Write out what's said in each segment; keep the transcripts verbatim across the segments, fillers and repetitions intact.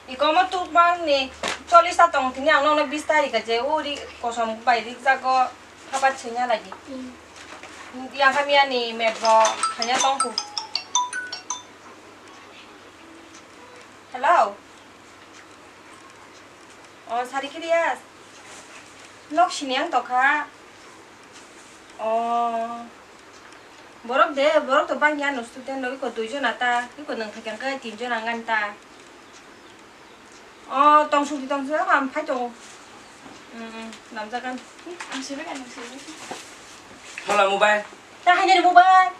Ikomo tukmani chollish ta tong tini ang nokno bis ta rika je uri kosom bai rik jago hapat senya lagi. Yang kami ani met bo hanya tongku. Hello. Oh, sari kirias. Nok sini ang tokha. Oh. Borok de, borok to bangya no student no iko dui jona ta, iko nang thakang kai tin jona ngan ta. Oh, tong sudi tong sudi am phai tongo. Hmm, namjakan. Ang sebe kan, ang sebe. Hola mobile. Ta hanya mobile.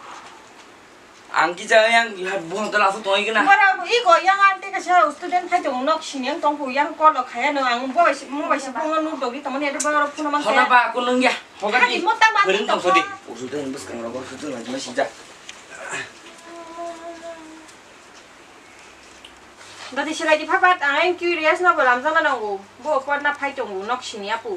Ang kisa yang buhang tala asuk tongwi kena. Bara iko yang ante kasa student phai tongo nok sini ang tongko yang call khaya no ang bo bai si mo bai si phone no dogri tongmani ade bara phone man. Hona ba aku nung ya. Hoga di. Hadi mo ta mati. Hering tong sodi. Student bus kang rogo student lagi masih jak. Dati silai di phapat ang curious no bolam jana nango. Bo kotna phai tongo nok sini apu.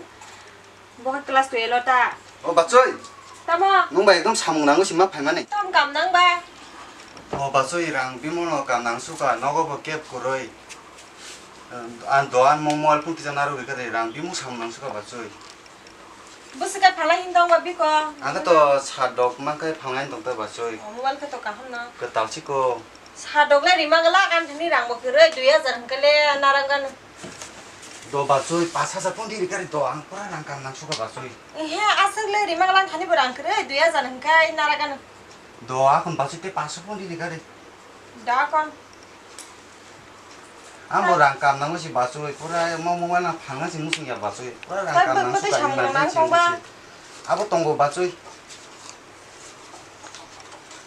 Bo khe class twelve o ta. O bachoi. Tamo? Nung bai ekdom samung nango sima phaimani. Tom kam nang ba? O bachoi rang bimo no kam nang suka nogo bo kep koroi. An doan mo mol pun kisa naru kare rang bimo samung nang suka bachoi. Bo sika phala hin dong ba biko. Ang to sadok mangkai phangai dong ta bachoi. O mobile khe to kaham no. Ketal siko. Sadok le rima gala kan thani rang bo kere dui hajar hingke le narang gano. Do bachoi, pas hajar pon di rikari do, ang pura rang kam nang suka bachoi. Ehe, aswk le rima gala thani bo rang kere dui hajar hingke narang gano. Do akon bachoi te pas pon di rikari. Da kon. Ang bo rang kam nang si bachoi, pura mo mo na phang si musung ya bachoi. Pura rang kam nang suka emergency. Abo tongo bachoi.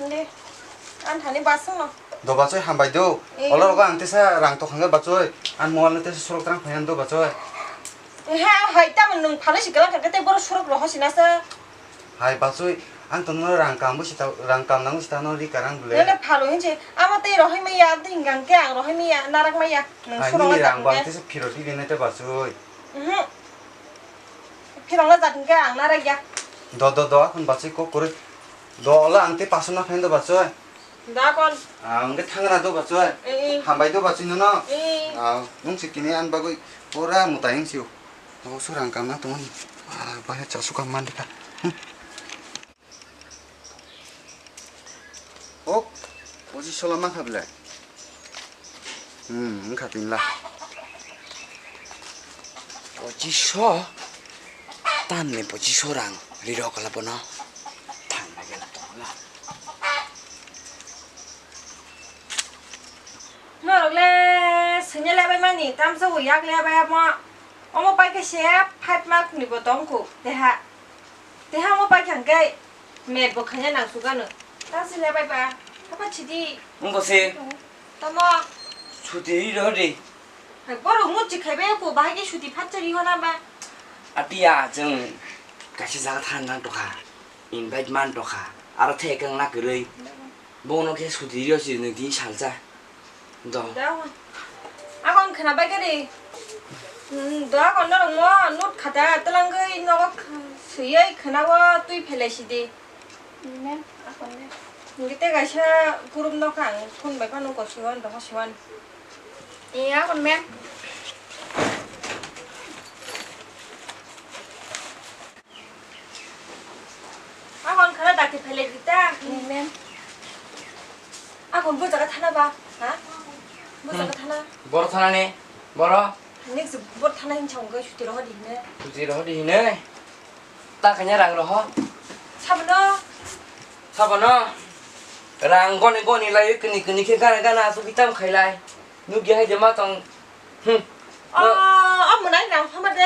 Hindi. An thani basung no. Do bachoi hambai do. Eh. Olo rogo ang tesa rang to khangga bachoi. An mobile no tesa surok trang phayan do bachoi. Ha, hai ta nung phalo si kalang kate boro surok roho sinasa. Hai bachoi, ang to no rang kam bo sita, rang kam nang sita no ri karang bule. Nene phalo hinse, amo tei rohoi maya, ang tei hingang ke ang rohoi maya, narak maya. Nung surok rang bang tesa phiro di dene te bachoi. Mhm. Phirokna jat hingke ang na ragya. Do, do, do, akon bachoi kok kwrwi. Do, ola ang tei pasuna phaino do bachoi. Da kon. Ah, hingke thangna do bachoi. Eh, eh. Hambai do bachoi nono. Eh. Ah, nung si kini an bagwi pura mutai hingsio. Abo so rang kamna tongmani. Ah, bahai chasu kam mandikha. Hmm. Ok, pochiso lama kha bele. Hmm, wngkha tin la. Pochiso? Tamni pochiso rang rirok la bono. Thang lagi la tong la. Norok le sini le bai mani, tamsa bo yak le bai amo. Omo pai khe se five mark ni bo tong kho, teha. Teha omo pai khe hwnkhe met bo khaina nang sugano. Ta sile bai ba. Hapa chidi. Wngkha se. Tamo. Suti ri rw di. Hai borok muchi khai bai ko bahai khe suti phatcha ri hona ba. Atia chwng kaisa jaga thang nang tokha. Invite man tokha. Aro thekang na kwrwi. Bono khe suti rio si nung tin salsa. Do. Do. Akon khna bai kari. Hmm, do akon norok mo note khata twlangwi nogo suyoi khna o twi phelai sidi. Mem, akon de. Ngi te kaisa group no kha ang phone bai phano ko siwan do siwan. E akon mem. Akon khana dakti phailai rita. Mem. Akon bo jaga thana ba? Ha? Bo jaga thana? Bor thana ni? Boro? Next bor thana hin chong ga suti roho di hine. Suti roho di hine. Ta kanya rang roho. Sabono. Sabono. Rang goni goni lai kini kini khe gana gana asuk itam khailai. Nugya hai de ma tong. Hmm. Oh, oh, munai nang sama de.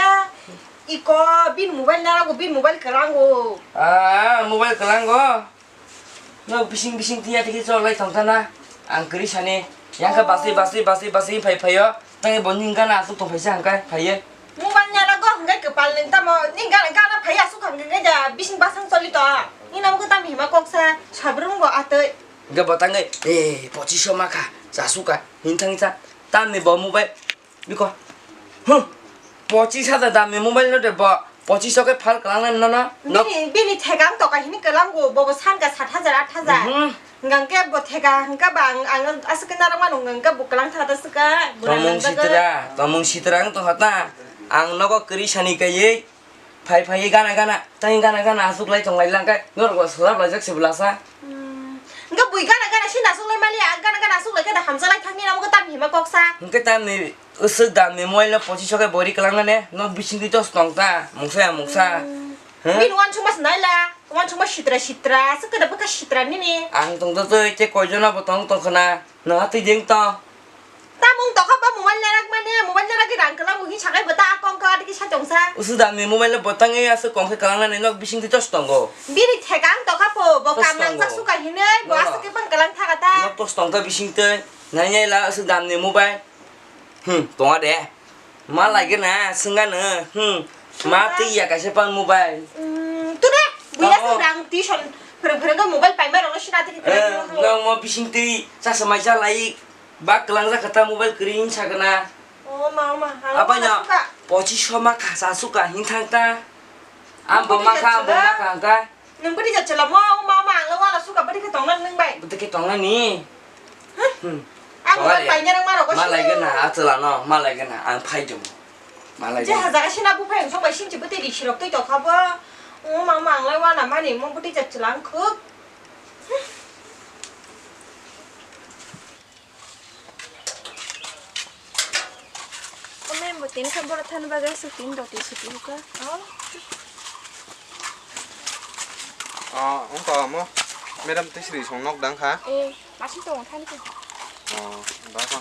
Iko bin mobile na go, bin mobile kelango. Ah, mobile kelango. No bising bising tiya tiki chol lai tong tana. Ang kri sani. Yang ka basi basi basi basi phai phayo. Tangi bo ning gana asuk tong phaisa hangkai phaiye. Mobile na go hangkai kepal ning tamo. Ning gana gana phai asuk hangkai ja bising basang choli to. Ni namo ko tam hima koksa sabrum go atoi. Ga bo tangi eh pochiso maka sasuka. Hintang cha. Tamni bo mobile. Biko. Huh. Pochis hajar damni mobile no de bo. Pochis ke phal kalang na no no. Bini bini thekang to kahini kalang go bo bo san ka sat hajar at hajar. Hmm. Hwnkhe bo theka hwnkhe ba ang, ang aswk khe narwkmano hwnkhe bo kwlang thata swkha. Tongmung sitra, tongmung sitra ang tongkha ta. Ang nogo kwrwi sani kaiwi phai phaiwi gana gana, tei gana gana aswk lai tong lai lang khe norok bo swrap laijak se bwlasa. Hmm. Hwnkhe bui gana gana sini aswk lai mali, ang gana gana aswk lai khe da hamjak lai thangni amo khe tamni hima koksa. Hwnkhe tamni aswk damni mobile no pochiso khe bori kwlang nane, nok bisingtwi tos tong ta, mungsa ya mungsa. Hmm. Huh? Bini uansukma se naila, uansukma sitra sitra, aswk khe da bwkha sitra nini. Ang tong to tei, tei koijono bo tong tong khna, noha twi deng to. Tamung tokha ba mobile narak mani, mobile narak rang kwlang bo hin sakai bo ta kong ka diki sa tongsa. Usu damni mobile bo tang ya aswk kong khe kwlang nani nok bisingtwi tos tongo. Bini thekang tokha po, bo kam nangjak suka hinwi, bo aswk khe bang kwlang thaga ta. Nok tos tong ta bisingtwi, nai nai la usu damni mobile. Hmm, tonga de. Ma lai gana, swnga no. Hmm. Ma twi ya kaisa pan mobile. Hmm, tu de. Buya se rang tuition phwrwng phwrwng mobile paima rok no sina tiki. Eh, nang mo bising twi chasa mai cha lai. Bak kwlang jak kha ta mobile kwrwi hin sa gana. Oh, ma, ma. Apa nya? Pochi soma kha sa suka hin thang ta. Ambo ma kha, ambo ma kha ta. Nwng bwdwi jat chwla mo, o ma, ma, ang le uana suka bwdwi khe tongna nwng bai. Bwdwi khe tongna ni? Hmm. Ang uan paina rang ma rok. Ma lai gana, a chwla no, ma lai gana, ang phai jom. Ma lai gana. Je hajaga sina buphai ang sok bai sinchi bwtwi ri sirok twi tokha bo. O ma, ma, ang le uana mani mo bwdwi jat chwla ang khuk. Omen bo tin kha borok thani bagwi aswk tin rok twi suti hwkha. Ah, wngkha omo. Madam twi sri song nok dang kha? Eh, masing tongo thani khe. Oh, da kha.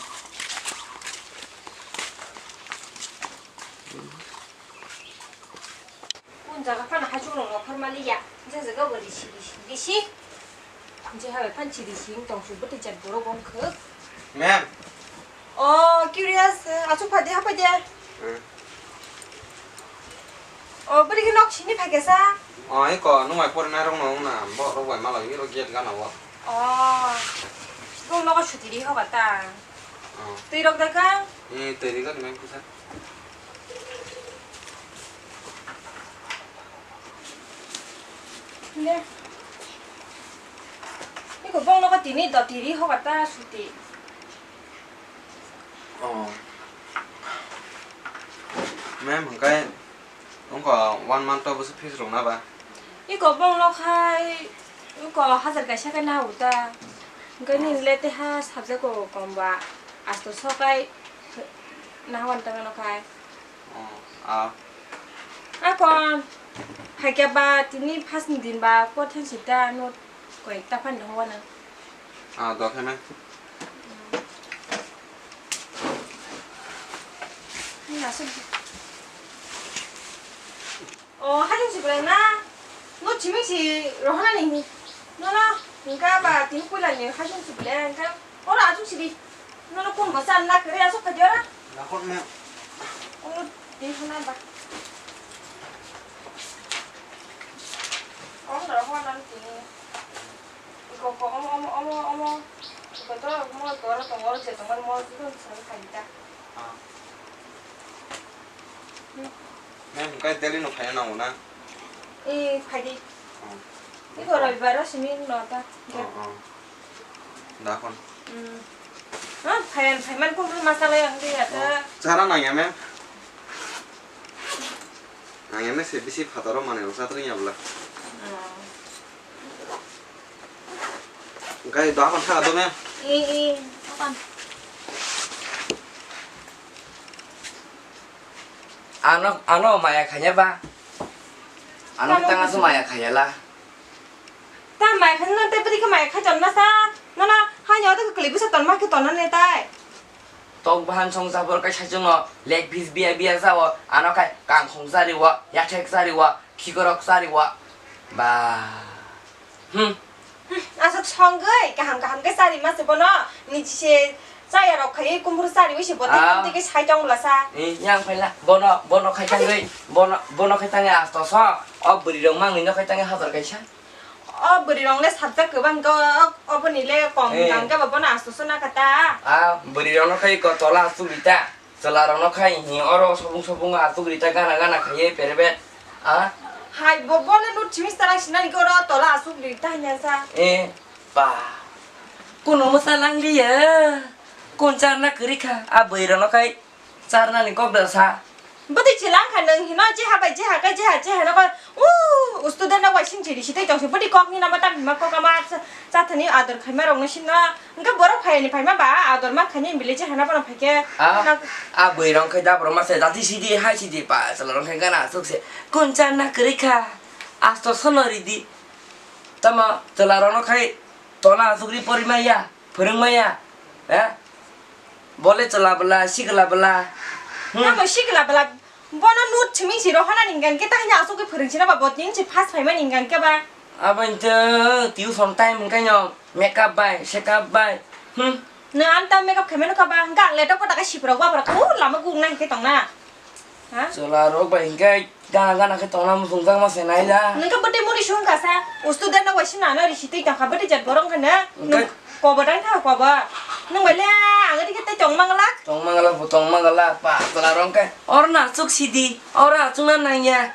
Kun jaga phano hachuk rok nokthar maliya, je jaga bo risi risi risi. Je hai phan chiri sing tong su bwtwi chat borok wng khwk. Ma'am. O curious, eh, achuk phai de, hapai de. Hmm. O bwrwi khe nok sini phai khe sa? O eko nwng bai porinai rok no wngna, bo rok bai malai rok gate gana o. O. Bong nogo suti ri hoba ta. O. Twi rok da ka? Eh, twi ri gani ma'am kisa. Le. Iko bong nogo tini doti ri hoga ta suti. Oh. Ma'am, hwnkhe wngkha one month o bwswk fees rwna ba? Iko bong nokhai, iko hajar kaisa khe nahu ta. Hwnkhe nini le teha subject o kom ba, asto sokai nahu an tongma nokhai. Oh, ah. Akon, phaikya ba tini first ni din ba, kothan sita no koi ta phan dong wana. Ah, do khe me. Ni asuk. Oh, hajung si bwlai na? No chiming si rohana ni. No, no, hingka ba tini puila ni hajung si bwlai, hingka oro achuk si di. No, no, kun bo chan na kere asuk kha diora. Nakon me. Oro di hana ba. Oro rohana ni tini. Iko ko omo, omo, omo, omo. Iko to mo to oro tongo, oro je tongo, mo to sari kha di ta. Ah. Hmm. Ma'am, hwnkhe daily no phaina nango na? Eh, phaidi. Oh. Iko robibar o simi no ta. Oh, oh. Dakon. Hmm. Ah, phaiyan, phaiman kung kung masalai ang dia ta. Oh. Chara nangya, ma'am? Nangya, ma'am, se bisi phataro mane rok satring ya bla. Oh. Gai doha kon thaga do me. I, i, dokan. Ano, ano maya khanya ba. Ano tang asu maya khaya la. Ta maya khanya nang te pwdwi khe maya khai ton na sa. Na na, ha nyo ta kali bisa ton ma khe ton na ne tai. Tok bahan song jabor kai sajung no leg piece biya biya jao. Ano kai kangkhong jari wa, yathek jari wa, khikorok jari wa. Ba. Hmm. Hmm, aswk songwi kaham kaham khe chari ma se bono, niji se chaya rok khaiwi kumphuru chariwi se bo tei ah, tei khe sai tong bwla sa. Eh, yang phaila, bono, bono khai tangwi, bono, bono khai tangwi asto so, o bwrwi rok mangwi no khai tangwi hazar kaisa. O bwrwi rok le sabjak kwbang khe, o, oboni le kom eh, gang khe bo bono asto so na kha ta. Ah, bwrwi rok no khai ko tola asuk rita. Chwla rok no khai hi oro sobung sobung asuk rita gana gana khaiye perebet. Ah? Hai bo, bo le no chimista rang sinani khe oro tola asuk rita hanya sa. Eh, ba. Kuno mwsa langliya. Kun charna kwrwi kha. A bwrwi rokno khai charnani kok da sa. Bwtwi chilang kha nwng hino jeha bai jeha khe jeha jeha no kha. Uuu student rok bai sing chiri sitwi tong se bwtwi kok ni nama tam hima kok ama cha-, chathani ador khaima rok no sino. Hwnkhe borok phai ni phaima ba ador ma khaini bile jeha no bono phaikhe. A, a bwrwi rok khai da borok ma se jati sidi hai sidi pa chwla rok khai gana aswk se. Kun charna kwrwi kha. Asto sono ridi. Tamo chwla rok no khai tona aswk ri pori maya. Phwrwng maya, eh? Bole chwla bwla, sikla bwla. Hmm. Tamo sikla bwla, bono nut simi si rohana ni hingka khe tahini aswk khe phwrwng sina ba bo tin si first phaima ni hingka khe ba. Abo hwnkhe tuition time hwnkhe no makeup bai, sekap bai. Hmm. Nwng ang ta makeup khaimano kha ba, hwnkhe ang letok pata khe siprok ba, ba, oh, lama guk nang khe tongna. Ha? Chwla rok bai hwnkhe gana gana khe tongna muchung jakma se nai da. Nwng khe bwtwi muni sung kha sa, o student rok bai sina no risi twi tong kha, bwtwi jat borok hwnkhe no. Hwnkhe? Nwng kobo dang tha kobo. Nwng bai le ang ri khe tei tong mang lak. Tong mang lak bo tong mang lak pa chwla rok hwnkhe. Oro na chuk sidi, oro achuk na nang ya.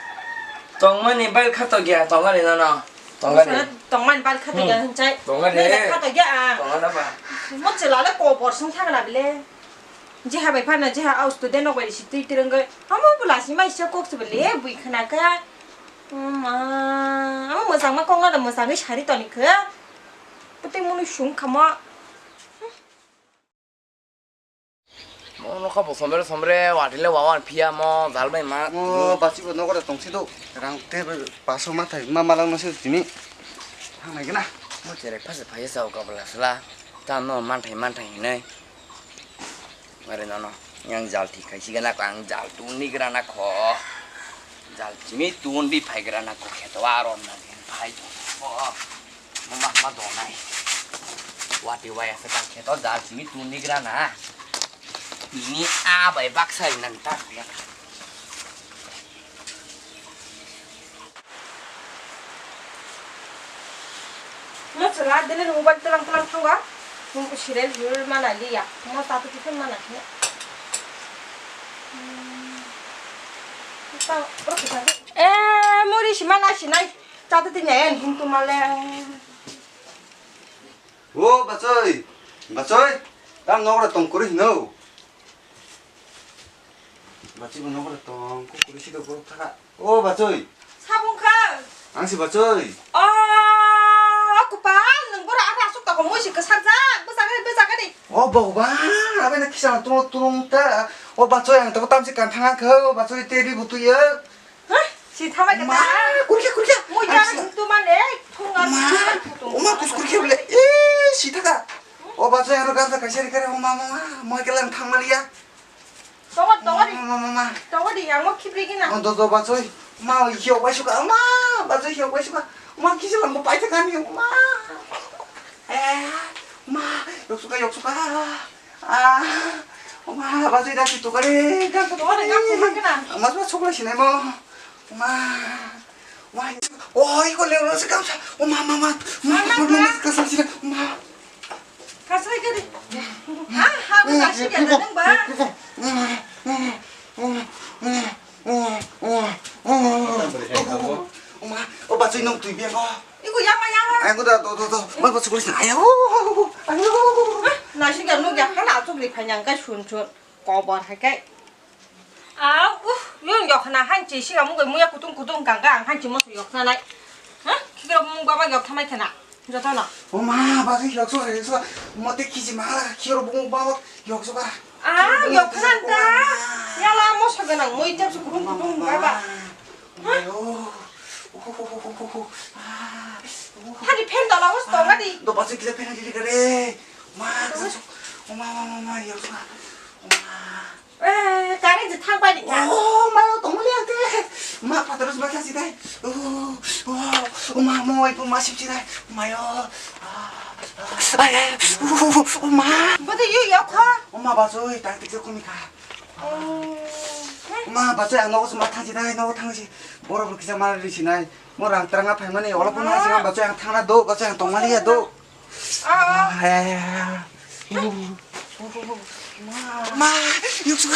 Tong mani bai kha to gya, tong mani no no. Tong mani. Tong mani bai kha to gya hwnchai. Tong mani. Nwng le kha to gya ang. Tong mani ba. Mo chwla le kobor sung thang na bile. Jeha bai phano jeha au student rok bai si twi twrwngwi. Amo bwla si mai se kok se bwle bui khna kha. Ama, amo mwchangma kok no mwchangwi sari toni kha. Bwtwi mwnwi sung khamo. Mo nokha bo somre somre watile wawan phiya mo jal bai ma. Mo basi bo nogo da tongsi do. Rang te paso ma thai ma malang no se tini. Thang nai gana. Mo cherek phase phaiya sao kabla sala. Tamo manthai manthai hinai. Are nono, yang jal thik khai sigana ko, ang jal tun ni grana kho. Jal chimi tun bi phai grana kho kheto aron na din phai to. Oh, mama ma donai. Wati waya sa kheto jal chimi tun ni grana. Ini a bai baksa nang ta ya. Mo chwla dini mobile tlang tlang thango. Nung serial rul mana liya. Mo tatu tiphun mana khe. Eh, muri si mana sinai. Tatu tin en hintu male. O bachoi, bachoi, tam nogra tong kuri hino. Bachoi bo nogra tong, kukuri si do borok thaka. O bachoi. Sabung kha. Ang si bachoi. O, o kupal, nwng boro ata asuk tako mui si kwsajak, bwsakhe, bwsakhe di. O bogban, abe na kisa tulung tulung ta. O bachoi ang tabo tamsi kan thanga kho, o bachoi teri butuya. Hah? Si thamai kata. Ma, kurkhe, kurkhe. Mui jana hintu mane, thunga. Ma, uma kus kurkhe bole. Eh, si thaka. O bachoi ano gansa kaisa rikare, o ma, ma, ma, moi kelang thangmaliya. Tongo, tongo di. Ma, ma, ma, ma. Tongo di, ang mo khibri gina. O do, do, bachoi. Ma, o yok bai suka. Ma, bachoi yok bai suka. Ma, kisi lang mo pai thaka ni, ma. Eh, ma, yok suka, yok suka. Ah, o ma, bachoi da si tukare, gan tukare. Tongo di, gan tukare na. Mas mas chukla sinai mo. Ma, ma, o, iko le, o, se gamsa. O ma, ma, ma, ma, ma, ma, ma, ma, ma, ma, ma, ma. Kasai gari. Ah, ha, mo nasi gari nang ba. O ma, o bachoi nong tui biya ko. Iko yama yama. Ayo da, do, do, do. Ma, bachoi kulis na. Ayo, ayo. Nasi gari nung ya, hana atuk ni phanyang kai sun sun. Kobar hai kai. Au, uh, yung yok na hanchi, siga mungoi muya kutung kutung ganga ang hanchi moso yok na nai. Ha? Kikro mung baba yok thamai khena. Joto no. O ma, bagi yok so, yok so. Mote kiji ma, kikro mung baba yok so ka. Ah, yok khena ta. Yala moso ganang mui tep so kutung kutung baba. Ayo. Hani phen dola was to gadi. Do basi kisa phen dili kare. Ma, o ma, ma, ma, ma, yok so. O ma. Eh, kare je thang pai ni kha. Oh, mayo tong liang te. Ma, patros ma kasi dai. Oh, oh, oh, ma, mo, ipo ma sip si dai. Mayo. Ah, ah, ay, ay, oh, oh, oh, oh, ma. Bodo yu yok kha. Oh, ma, bachoi, tang tik se kumi kha. Oh. Ma, bachoi, ang nogo ma thang si dai, nogo thang si. Boro boro kisa ma ri si nai. Mo rang trang a phai mani, ola po ma si ma, bachoi, ang thang na do, bachoi, ang tong mani ya do. Ah, ah. Ay, ay, ay, ay. Ma, yok suka.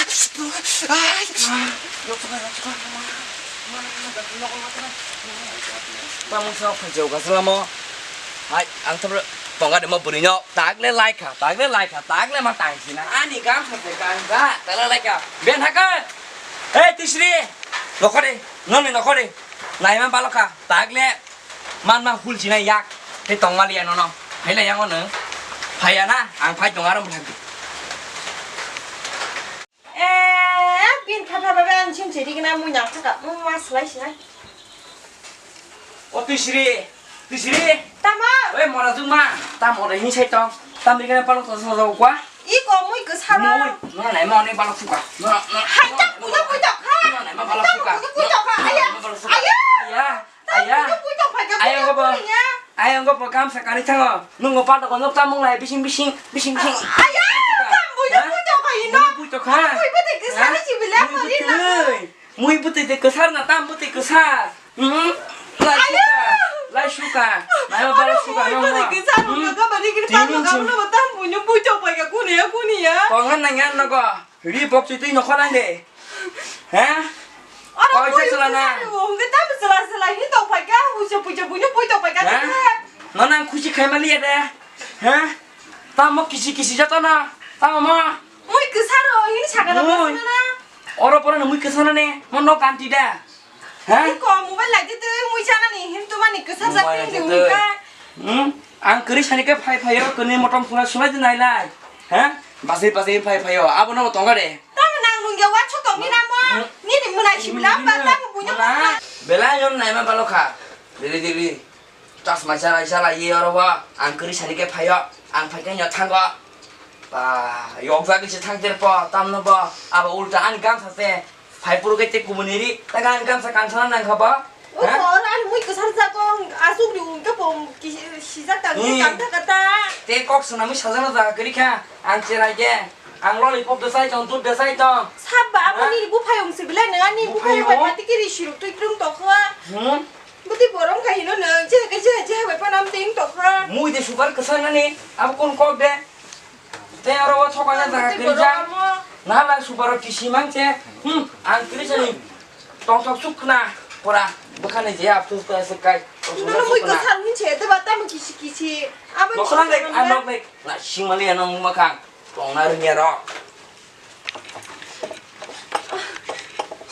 Ay, ma, yok suka, yok suka. Ma, ma, ma, ma, ma, ma. Tamung sa phai jauh ka selama. Hai, ang tabra. Tonga de mo bwrwi no tak le lai kha, tak le lai kha, tak le ma tang sina. Ani gam sa te kang ga, tak le lai kha. Ben ha ka. Hey, Tisri. Nokhore, noni nokhore. Naima balo kha, tak le. Man ma hul sina yak. Te tong mali ano no. Hai le yang ono. Hai ana, ang phai tong aram thang. Eh, bin pha pha pha pha, ang chim chiri gana mui nang thaka, mui ma slai sinai. O Tisri, Tisri. Tamo? Oi, mora juma. Tamo re hin sai tong. Tam ri gana palok to so kwa. I ko mui ke sara. Mui, no nai mo ne palok suka. No, no. Hai ta puja puja kha. No nai mo palok suka. Puja puja kha. Aya. Aya. Aya. Aya. Ayang go bo. Ayang go bo kam sa kani thango. Nungo pa to nok tamung lai bising bising bising bising. Aya. Tam bujo bujo ko ino. Bujo kha. Mui bete ke sari si bila ko ri na. Mui bete de kesar na tam bete kesar. Hmm. Lai suka. Lai suka. Mai ba suka no. Bete kesar no ka bari kiri pa no ka no tam bujo bujo pa ka kuni ya kuni ya. Kongan nangan no ko. Ri bok chitui no khona de. He? Oro oi, bui chwla na. Hwnkhe tamo chwla chwla hini tong phai kha, huicha puicha buino bui tong phai kha. He? Nono ang khusi khai maliya de. He? Tamo kisi kisi joto no. Tamo mo. Mui kwsa ro hini sakha ro. Mui. Oro pora no mui kwsa no ne. Mo no kanti da. He? Iko mobile lai de mui chana ni him tu mani kwsa sa pin de hwnkhe. Hmm? Ang kwrwi sani khe phai phai o, kwnwi motom phunai sulai de nai lai. He? Basai basai phai phai o. Abo no tonga de. Tamo nang nungya wansuk tong ni namo? Hmm. Nini mwnai si bwla ba tamo buino mwnai. Belai yon naima balo kha. Dili dili. Chasma chalai chalai ye oro bo. Ang kwrwi sani khe phai o. Ang phai khe nyo thango. Ba, yok jagwi se thang ter po. Tamno bo. Abo ulta ani gamsa se. Phai puru khe te kubuni ri. Ta gan gamsa kansana nang kha bo. O ha? Ko ani mui kwsar jago. Asuk ri un khe bo ki sijak ta ni kanta kata. Te kok swnamwi sajano jaga kwrwi kha. Ang cherai khe. Ang lollipop de sai tong, dud de sai tong. Sab ba abo ha? Ni bu phayung se bile nang ani bu phayung bai mati kiri siruk twi krung tokha. Hmm? Bwtwi borom khai hino nang je je je bai panam ting tokha. Mui de sugar kwsar nani. Abo kon kok de. Te oro o thokna jaga kwrwi kha. Nahal lai super o kisi mang che. Hmm, ang kwrwi sani tongthok suk khna pura bwkhani je apthus ta se kai. Nono mui kwsar hin che de ba tamo kisi kisi. Abo noklang dek, ang nok dek. Na singmali ano makhang. Tongna rwngya rok.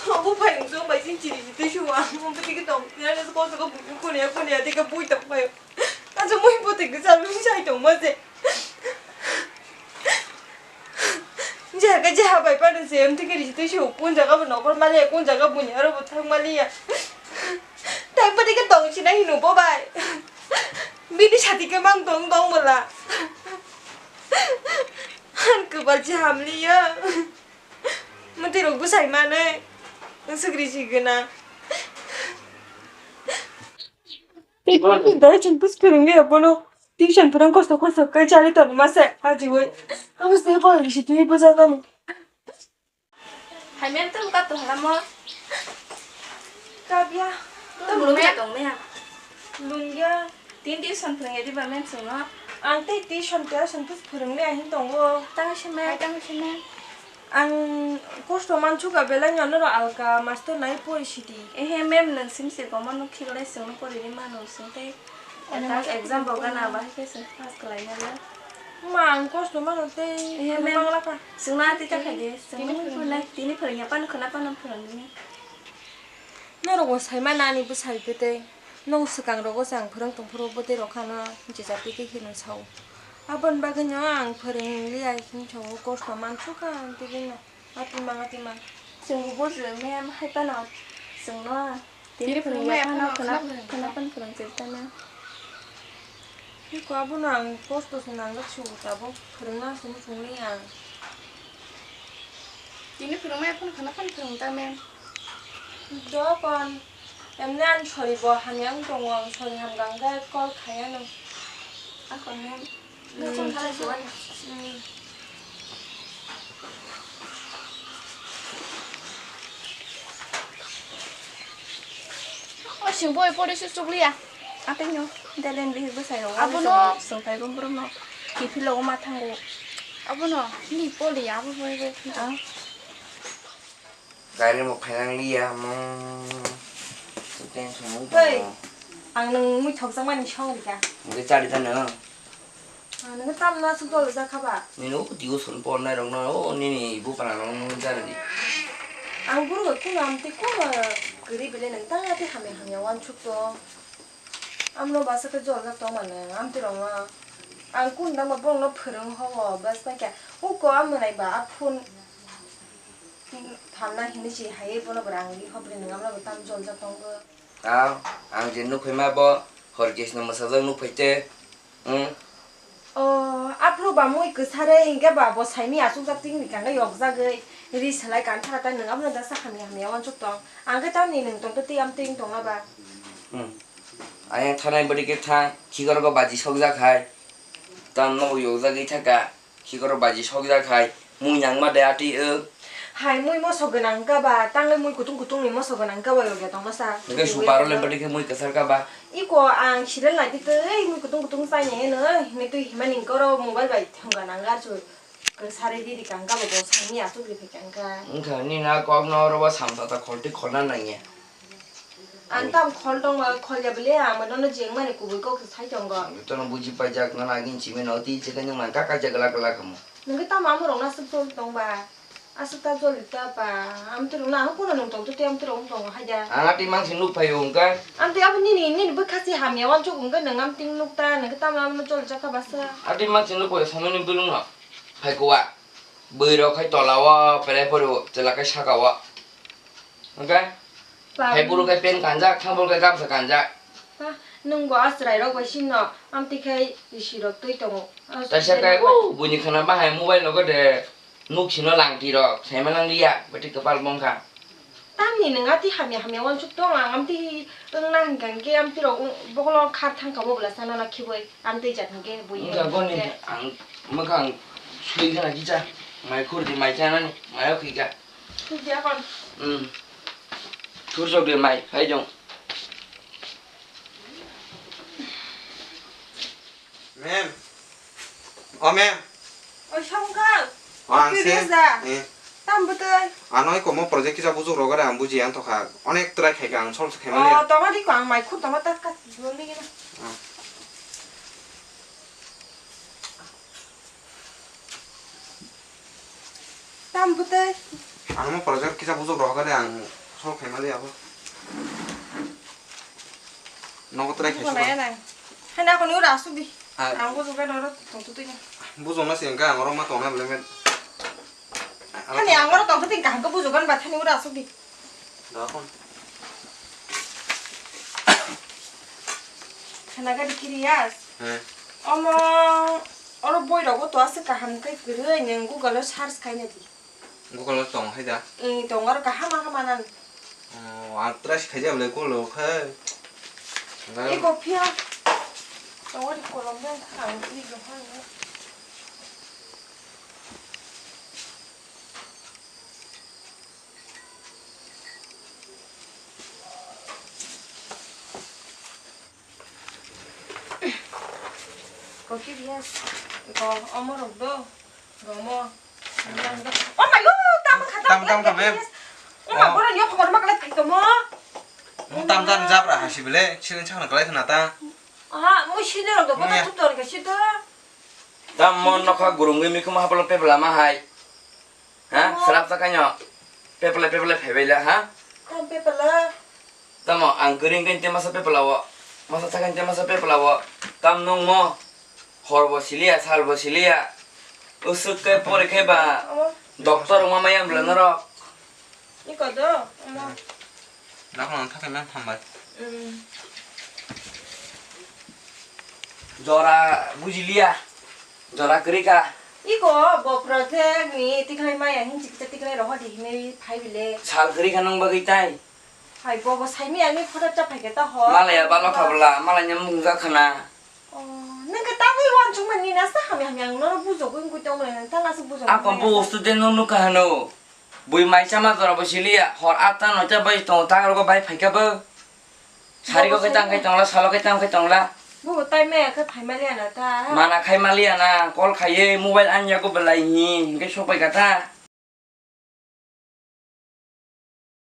Abo phai wng song bai sing chiri chiri sung ang. Mo bwtwi khe tong. Nana se koso ko kunia kunia tei khe bui tong phai. Kaisa mui bwtwi kwchar wng sai tongma se. Jeha khe jeha bai phano se, amtwi khe risi twi se, kun jaga bo nokol maliya, kun jaga buini aro bo thang maliya. Tai bwtwi khe tong sinai hino bo bai. Bini sati khe mang tong tong bwla. Ang kwbal se hamliya. Mwtwi rok bwsai manwi. Swk risi gwnang. Dai chwng bus phwrwngya bono. Tuition phwrwng kosto kosto khe chali tongma se ajiwi. Abo se bo risi twi bwsa nang. Hai mem tamo kato halamo. Kabya. Tamo lungya tong mem. Lungya. Tin tuition phwrwngya diba mem chwngno. Ang tei tuition tuition phwrwng le ahin tongo. Tang se mem, tang se mem. Ang kosto mansukha belai no norok alka master nai pori sidi. Ehe mem nwng sim se gomo nuk khiklai chwngno pori ri mano chwng tei. Exam bo gana bahai khe chwng pass khlai nai le. Ma ang kosto mano tei. Ehe mem. Mangla kha. Chwngno ati ta khai de. Chwngno tini phwrwngya pano khwna pano phwrwng di. Norok bo sai ma nani bwsai khe tei. Nong swkang rogo chang phwrwng tong phuru bwtwi rok khano jesa twi khe kheno sao. Aboni bagwi no ang phwrwng liya hinwi sao kosto mansukha ang tei bini no. Atima atima. Chwng bo bujio mem hai phano chwngno tini phwrwngya phano khwna phano phwrwng chirtana. Iko abono ang kosto se nangjak sugo tabuk phwrwngna se muchungli ang. Tini phwrwngmaya phano khwna phano phwrwng ta mem. Dokon. Emne ani sori bo hamya wng tongo, ang sori hamkha hwnkhe call khaiya nw. Ako nw. Hmm. Nw chwng khalai suwani. Hmm. O sing boi pori su chukliya. Ateng nw. Delen bihik bwsai rok. Abono. Sung phai bo borok no. Kiphilok ma thango. Abono. Ni poli abo boi boi. Ah. Gari rok phainang liya mo. Tension wng tongo. Tei, ang nwng mui thokjakmani song rikha. Hwnkhe chari tano. Nang tamna suk dol jak kha ba? Nini o tuition pornai rok no, o nini bupra rok no jani di. Ang guru bai kuno amtwi kuno kwrwi bile nang ta ati hamya hamya wansuk to. Amno basa khe jol jak tong mano amtwi rok no. Ang kun dang ba borok no phwrwng ho o bas pai kha. Uko amwnai ba a phone phalna hinwi si hai bono bo rang ri ho bile nang amno bo tam jol jak tong bo. Tao, ang je nukphaima bo hor jesno mwsajak nukphaite. Hmm. O, aphuru ba mui kwsare hinkhe ba bo saimwi achukjak tini kangkhe yokjagwi ri swlai kanthara ta nwng abono da sa hamya hamya wansuk tong. Ang khe tamni nwng tongtwi twi amtwi wng tongna ba. Hmm. Ayang thanai bwdwi khe thang, khikorgo baji sokjak hai. Tamno yokjagwi thaka. Khikorok baji sokjak hai, mui nangma de atwi o. Hai mui moso gwnang ka ba, tangwi mui kutung kutung ni moso gwnang ka ba yokya tongma sa. Hwnkhe suparo le bwdwi khe mui kwchar ka ba. Iko ang serial naitwi twi mui kutung kutung chaini hino, hinwi twi himani hwnkhe oro mobile bai thwngna nang archu. Kwchari riri kang ka ba bo sangni aswk ri phai kang ka. Wngkha nini a kok no oro bo samsa ta kholtwi kholna nangya. Ang tam khol tong ba, khol ya bele, ang mano no jeng mani kubui kok sai tongo. Ang tono buji paijak, nana agin chimi no, ti chikha nung nang kaka jagala kala kamo. Nungke tam amo rok na aswk jol tong ba, aswk ta jol ta ba, am tu rok na ang kuno nung tong tu te am tu rok tong hai da. Ang ati mang si nuk phai ungka. Am te abo nini, nini bwkha si hamya wansuk ungka nung am ting nuk ta, nungke tam amo jol jaka basa. Ati mang si nuk phai samani bulung no, phai kuwa. Bwrwi rok khai tola o, pere pore o, chwla khai saka o. Hwnkhe? Ba- Hai buru khe pant kanjak, thang buru khe gamsa kanjak. Ha, nwng bo a chwrai rok bai sino, amtwi khai risi rok twi tongo. Taisa khe, o, buini khana bahai mobile rogo de, nuk sino langti rok, saima nang liya, bati kwpal bongkha. Tamni nwng ati hamya hamya wansuk tong, ang amtwi wngna hwnkha hwnkhe amtwi rok wng-, bokolo khar thangkha bo bwla sana na khiboi, amtwi jat hwnkhe bui. Wngkha goni, ang mwkhang sui khana kisa, mai khurdi mai chanani, mai o khika. Thurjak de mai, hai jong. Ma'am. O ma'am. Oi, Songkar. O, ang se. Serious da? Eh. Tam bwtwi. Ano eko mo project kisa bujok rogare ang buji ang tokha. Onek try khaika ang solve khaimani. O, tongma di ko ang mai khur tongma ta ka joli gina. Ah. Tam bwtwi. Ang mo project kisa bujok rohor khe ang solve khaima de abo. Nogo try khaisa. Hai na kono ura asuk di. Hai. Ang bujok ga doro tong tu tuya. Bujok na sing ka ang oro ma tong na bele met. Hani ang oro tong tu tin kaham ka bujok gan ba thani ura asuk di. Dakon. Khana gari kiri yas. He. Omo, oro boi rogo to aswk kaham khe kwrwi, nwng Google o search khaina di. Google o tong hai da? Ee, tong oro kaham ma kaham nan. Oh, ang try se khaijak le Google o khe. Eko phiya. Tong oro kolom de ang kiri go han. Koki bias. Ko omo rok do. Gomo. Oh my god, tam kha, tam, tam, tam, tam, em. Oma, oh. Borok ni khobor ma kala thai tomo. Mo tam tam jabra hasi bele, silen chakna kala thana ta. Aha, mo sile rok do, mo ya. Bota tutor ke sito. Tam mo nokha gurung gimi kuma hapalo pebla ma hai. Ha? Omo. Selap ta kaino. Pepla, pepla, phebaila, ha? Kam pepla. Tamo, ang kwrwi khe te masa pepla o. Masa thakha te masa pepla o. Tam nung mo. Hor bo siliya, sal bo siliya. Usuk khe pori khe ba. Omo. Doctor wngma maya bwla norok. Iko do, omo. Dakno ang thakhe mem hambai. Mm. Jora bujiliya. Jora kwrwi kha. Iko bo project ni tikhlai maya hin chikisa tikhlai rohor di hinwi phai bile. Sal kwrwi kha nung bagwi tai. Hai bo bo saimi ani photo cha phai khe ta ho. Malaya balo kha bwla, malai ni mung jak khana. Oh, nang khe ta wi wan chung mani na sa hamya hamya ang no bujogwi wngwi tong mani ta na sa bujogwi. Ako bo student no nukha hano. Bui mai chama jora bo siliya, hor atta noita bai tongo, ta rogo bai phaikha bo. Sari ko khe tang khe tongla, salo khe tang khe tongla. Bo tai maya khe phai maliya na ta. Mana khai maliya na, call khaiye, mobile an yago belai ni, hingke sok pai kha ta.